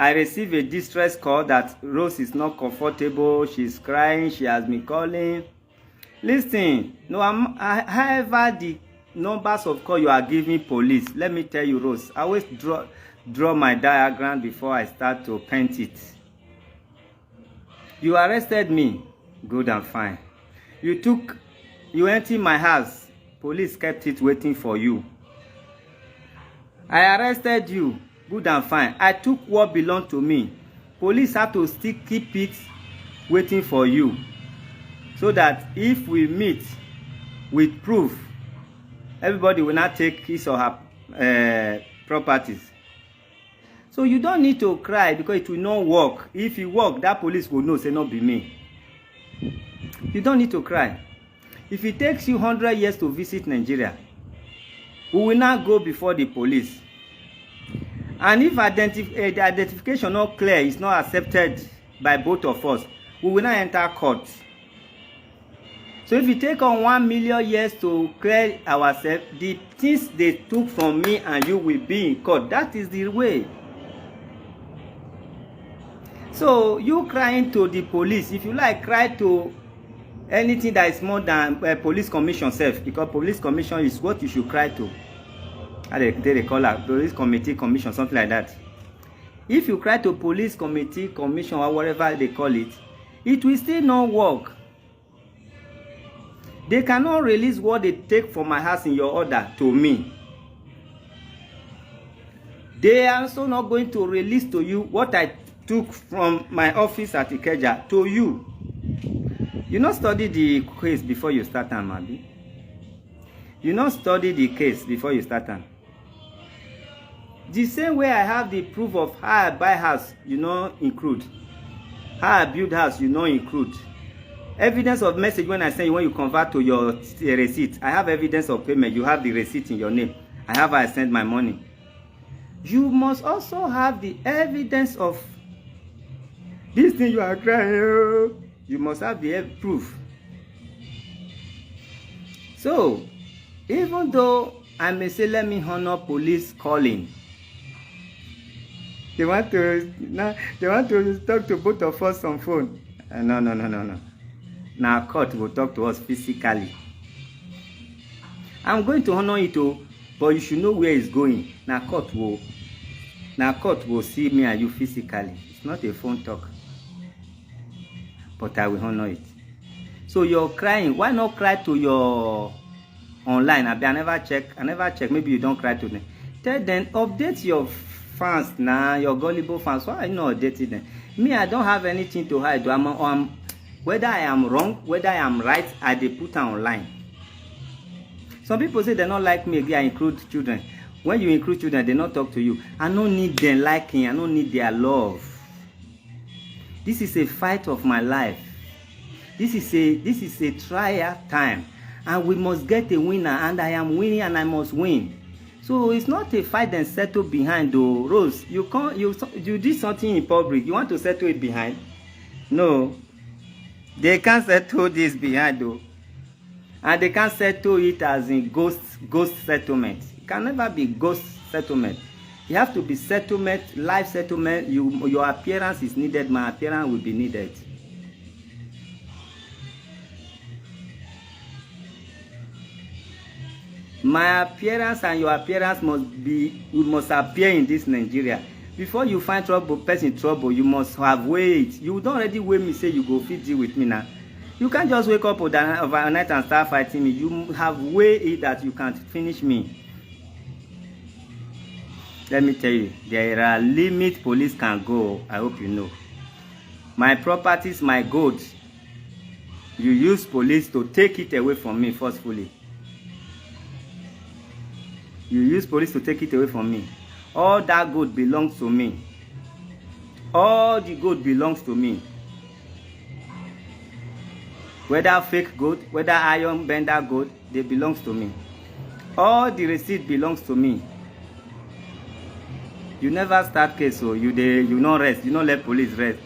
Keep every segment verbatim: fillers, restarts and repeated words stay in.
I receive a distress call that Rose is not comfortable. She's crying. She has been calling. Listen, no, I'm, I, however the numbers of call you are giving police, let me tell you, Rose, I always draw draw my diagram before I start to paint it. You arrested me, good and fine. You took, you empty my house, police kept it waiting for you. I arrested you, good and fine. I took what belonged to me. Police had to still keep it waiting for you, so that if we meet with proof, everybody will not take his or her uh, properties. So you don't need to cry, because it will not work. If you work, that police will know say not be me. You don't need to cry. If it takes you hundred years to visit Nigeria, we will now go before the police. And if identif- uh, the identification not clear, is not accepted by both of us, we will not enter court. So if you take on one million years to clear ourselves, the things they took from me and you will be in court. That is the way. So you crying to the police, if you like, cry to anything that is more than uh, police commission self, because police commission is what you should cry to. How they, they, they call it police committee commission, something like that. If you cry to police committee commission or whatever they call it, it will still not work. They cannot release what they take from my house in your order to me. They are also not going to release to you what I took from my office at Ikeja to you. You not study the case before you start am, abi? You not study the case before you start am. The same way I have the proof of how I buy house, you know, include. How I build house, you know, include. Evidence of message when I send you, when you convert to your receipt. I have evidence of payment. You have the receipt in your name. I have how I send my money. You must also have the evidence of this thing you are crying. Oh. You must have the proof. So, even though I may say, let me honor police calling, they want to now they want to talk to both of us on phone. Uh, no, no, no, no, no. Now court will talk to us physically. I'm going to honor it, oh, but you should know where it's going. Now court will, now court will see me and you physically. It's not a phone talk, but I will honor it. So you're crying. Why not cry to your online? I, I never check. I never check. Maybe you don't cry to them. Tell them, update your fans now, your gullible fans. Why are you not updating them? Me, I don't have anything to hide. I'm, I'm, whether I am wrong, whether I am right, I dey put am online. Some people say they don't like me again. I include children. When you include children, they not talk to you. I don't need them liking. I don't need their love. This is a fight of my life. This is a this is a trial time, and we must get a winner. And I am winning, and I must win. So it's not a fight and settle behind, though. Rose, you can't. You you did something in public. You want to settle it behind? No, they can't settle this behind, though. And they can't settle it as in ghost ghost settlement. It can never be ghost settlement. You have to be settlement, life settlement. You, your appearance is needed. My appearance will be needed. My appearance and your appearance must be, we must appear in this Nigeria. Before you find trouble, person trouble, you must have weight. You don't already weigh me, say you go fit deal with me now. You can't just wake up overnight and start fighting me. You have way it that you can finish me. Let me tell you, there are limits police can go. I hope you know. My properties, my gold, you use police to take it away from me forcefully. You use police to take it away from me. All that gold belongs to me. All the gold belongs to me. Whether fake gold, whether iron bender gold, they belongs to me. All the receipt belongs to me. You never start case, so you dey you no rest, you no let police rest.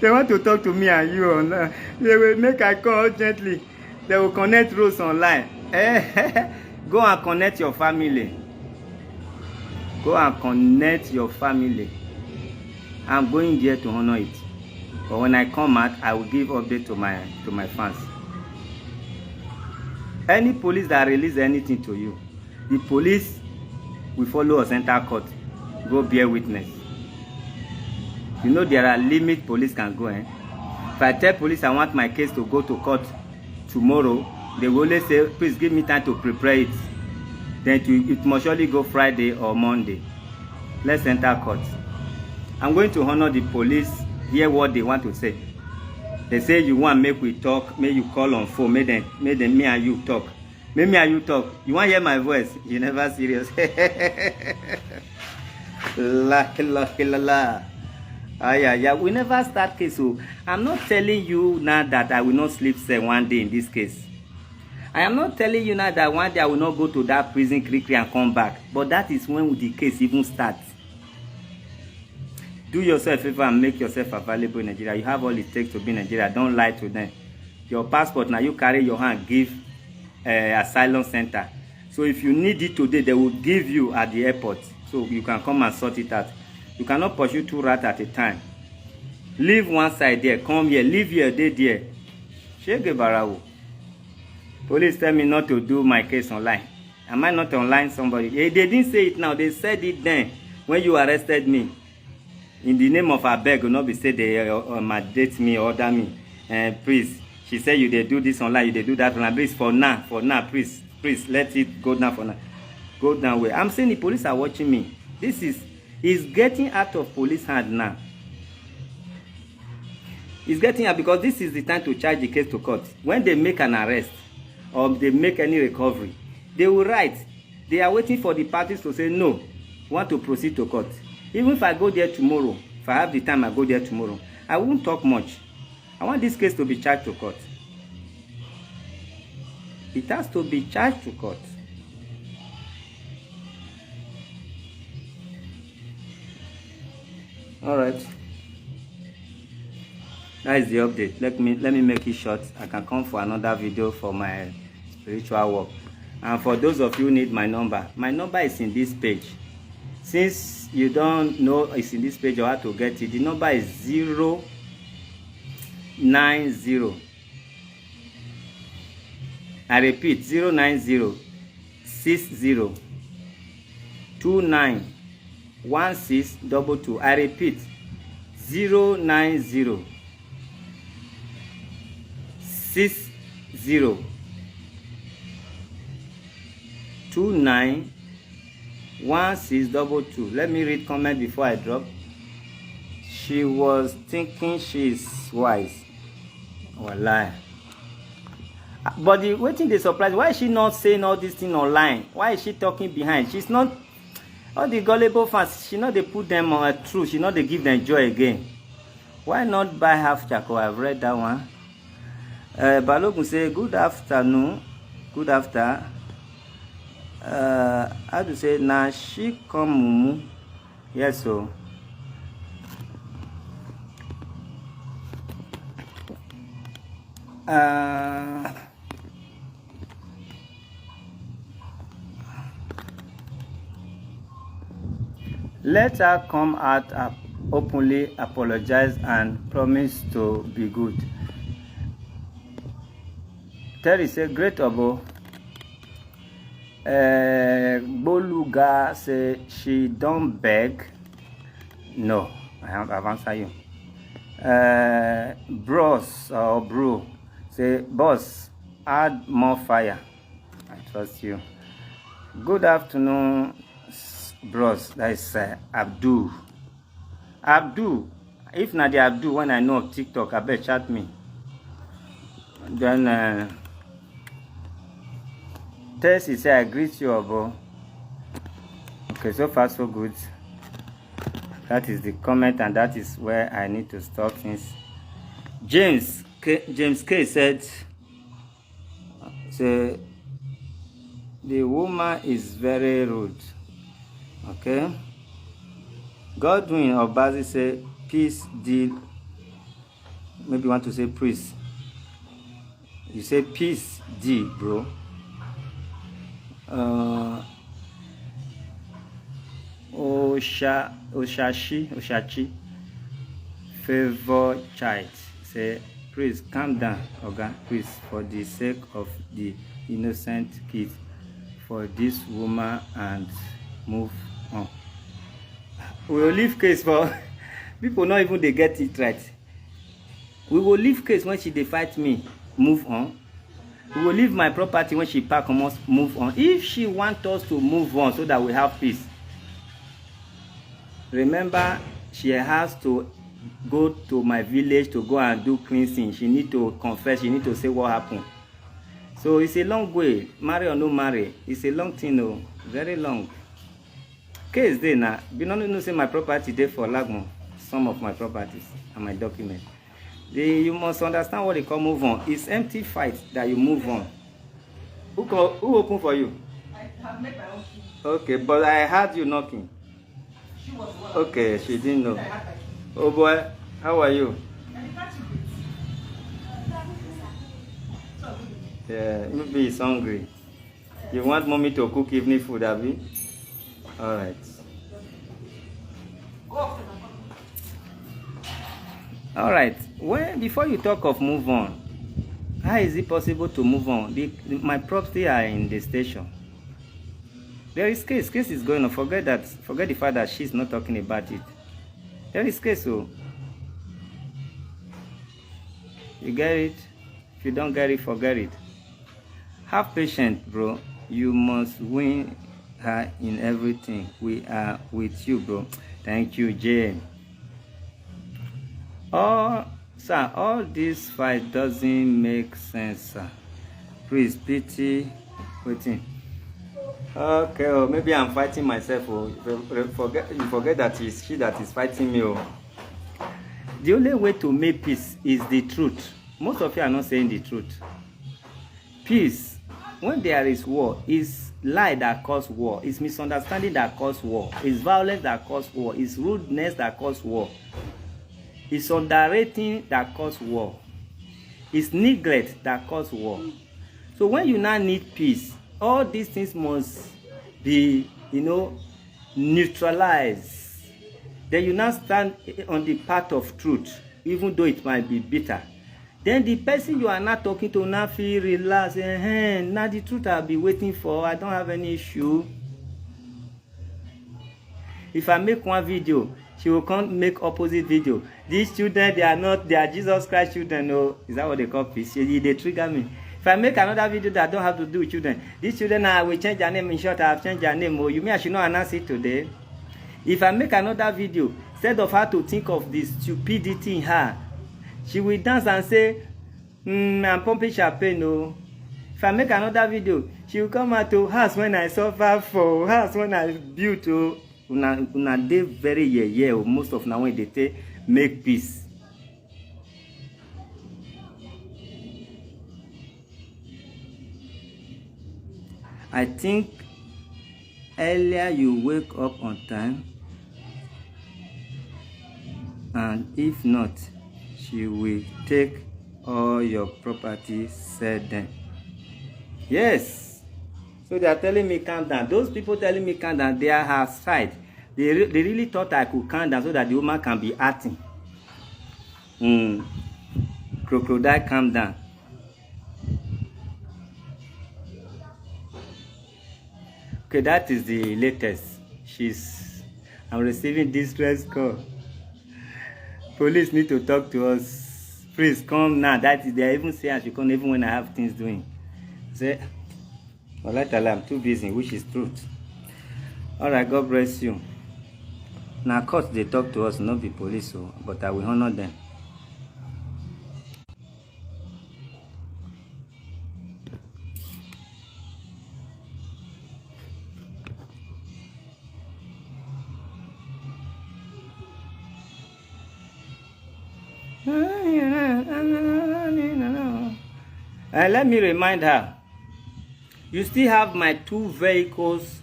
They want to talk to me and you on. They will make I call urgently. They will connect Rose online. Eh, go and connect your family. Go and connect your family. I'm going there to honor it. But when I come out, I will give update to my to my fans. Any police that release anything to you, the police will follow us enter court, go bear witness. You know there are limit police can go, eh? If I tell police I want my case to go to court tomorrow, they will only say, "Please give me time to prepare it." Then it, will- it must surely go Friday or Monday. Let's enter court. I'm going to honor the police, hear what they want to say. They say you want make we talk, make you call on phone, make them, make them, me and you talk. Make me and you talk. You want hear my voice? You never serious. La, la, la, la. Ah, yeah, yeah. We never start case. So I'm not telling you now that I will not sleep, say, one day in this case. I am not telling you now that one day I will not go to that prison, Kirikiri, and come back. But that is when the case even starts. Do yourself a favor and make yourself available in Nigeria. You have all it takes to be in Nigeria. Don't lie to them. Your passport now, you carry your hand, give uh, asylum center. So if you need it today, they will give you at the airport. So you can come and sort it out. You cannot pursue two rats at a time. Leave one side there, come here, leave here, dey there. Shege Barawo. Police tell me not to do my case online. Am I not online somebody? They, they didn't say it now. They said it then when you arrested me. In the name of abeg, not be say they uh, uh, mandate me, order me. Uh, please, she said you they do this online, you they do that online. Please, for now, for now, please, please let it go down for now. Go down where I'm saying the police are watching me. This is is getting out of police hand now. It's getting out because this is the time to charge the case to court. When they make an arrest or they make any recovery, they will write. They are waiting for the parties to say no, want to proceed to court. Even if I go there tomorrow, if I have the time, I go there tomorrow. I won't talk much. I want this case to be charged to court. It has to be charged to court. All right. That is the update. Let me let me make it short. I can come for another video for my spiritual work. And for those of you who need my number, my number is in this page. Since you don't know it's in this page or how to get it, the number is zero nine zero. I repeat, zero nine zero six zero two nine one six double two. I repeat, zero nine zero six zero two nine one six double two. Let me read comment before I drop. She was thinking she is wise. Wallahi. But the wetin dey surprise, why is she not saying all this thing online? Why is she talking behind? She's not, all the gullible fans, she not dey put them on through, she not dey give them joy again. Why not buy half charcoal? I've read that one. Uh, Balogun say, "Good afternoon." Good after. Uh, how to say, "Na she come mumu." Yes, so. Uh, let her come out and openly apologize and promise to be good. Terry say, "Great Obo." Uh, Boluga say she don't beg. No, I have, I've answered you. Uh, bros or bro say, "Boss, add more fire." I trust you. Good afternoon, s- bros. That is uh, Abdul. Abdul, if na the Abdul when I know of TikTok, I bet chat me. Then uh, Tessie say, "I greet you, Obo." Okay, so far so good. That is the comment, and that is where I need to stop since James K, James K said, say, "The woman is very rude." Okay. Godwin Obazi say, "Peace deal." Maybe you want to say, "Priest." You say, "Peace deal, bro." Uh, Osha, Oshashi, Oshachi. Favor Child say, "Please calm down, Oga, please, for the sake of the innocent kids, for this woman and move on." We will leave case for people not even they get it right. We will leave case when she dey fight me, move on. We will leave my property when she pack comot, move on. If she want us to move on so that we have peace, remember, she has to go to my village to go and do cleansing. She need to confess. She need to say what happened. So it's a long way. Marry or no marry, it's a long thing, oh, very long. Case dey na, you no know say my property dey for Lagmo, some of my properties and my documents. The, you must understand what they call move on. It's empty fight that you move on. Who call, who open for you? I have made my own key. Okay, but I heard you knocking. She was one. Okay, she didn't know. I had my key. Oh boy, how are you? I dey catch you. Yeah, maybe he's hungry. You want mommy to cook evening food, abi? All right. All right. Well, before you talk of move on, how is it possible to move on? The, the, my property are in the station. There is case. Case is going on. Forget that. Forget the fact that she's not talking about it. There is case, oh. You get it? If you don't get it, forget it. Have patience, bro. You must win her in everything. We are with you, bro. Thank you, Jay. Oh, sir, all this fight doesn't make sense, sir. Please pity wetin. Okay, oh, maybe I'm fighting myself. Oh, you forget, you forget that it's she that is fighting me. Oh, the only way to make peace is the truth. Most of you are not saying the truth. Peace, when there is war, is lie that cause war, is misunderstanding that cause war, is violence that cause war, is rudeness that cause war, is underrating that cause war, is neglect that cause war. So when you now need peace, all these things must be, you know, neutralized. Then you now stand on the path of truth, even though it might be bitter. Then the person you are not talking to now feel relaxed. Eh, now the truth I'll be waiting for. I don't have any issue. If I make one video, she will come make opposite video. These children, they are not, they are Jesus Christ children. No, is that what they call peace? They trigger me. If I make another video that don't have to do with children, these children, I will change their name. In short, I have changed their name. Oh, you mean I should not announce it today? If I make another video, instead of her to think of the stupidity in her, she will dance and say, mm, "I'm pumping champagne, oh." If I make another video, she will come out to house when I suffer for, house when I built, oh. Una, una dey very yeye, oh. Most of now when they take make peace. I think earlier you wake up on time, and if not, she will take all your property, sell them. Yes. So they are telling me calm down. Those people telling me calm down, they are her side. They, re- they really thought I could calm down so that the woman can be acting. Hmm. Crocodile, calm down. Okay, that is the latest. She's, I'm receiving distress call. Police need to talk to us. Please come now. That is, they are even saying I should come even when I have things doing. Say, well, I tell her I'm too busy, which is truth. All right, God bless you. Now, court they talk to us, not be police, so, but I will honor them. And let me remind her, you still have my two vehicles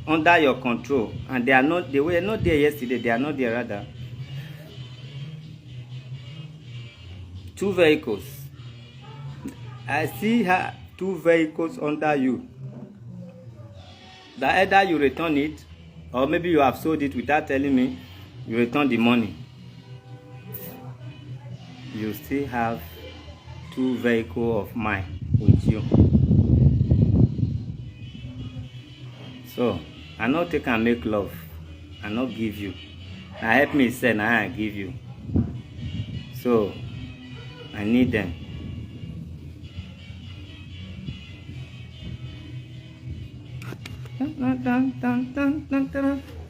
under your control, and they are not, they were not there yesterday, they are not there rather. Two vehicles. I still have two vehicles under you. That either you return it, or maybe you have sold it without telling me, you return the money. You still have two vehicle of mine with you. So I no take and make love. I no give you. Now help me say now I give you. So I need them. Dun, dun, dun, dun, dun, dun, dun.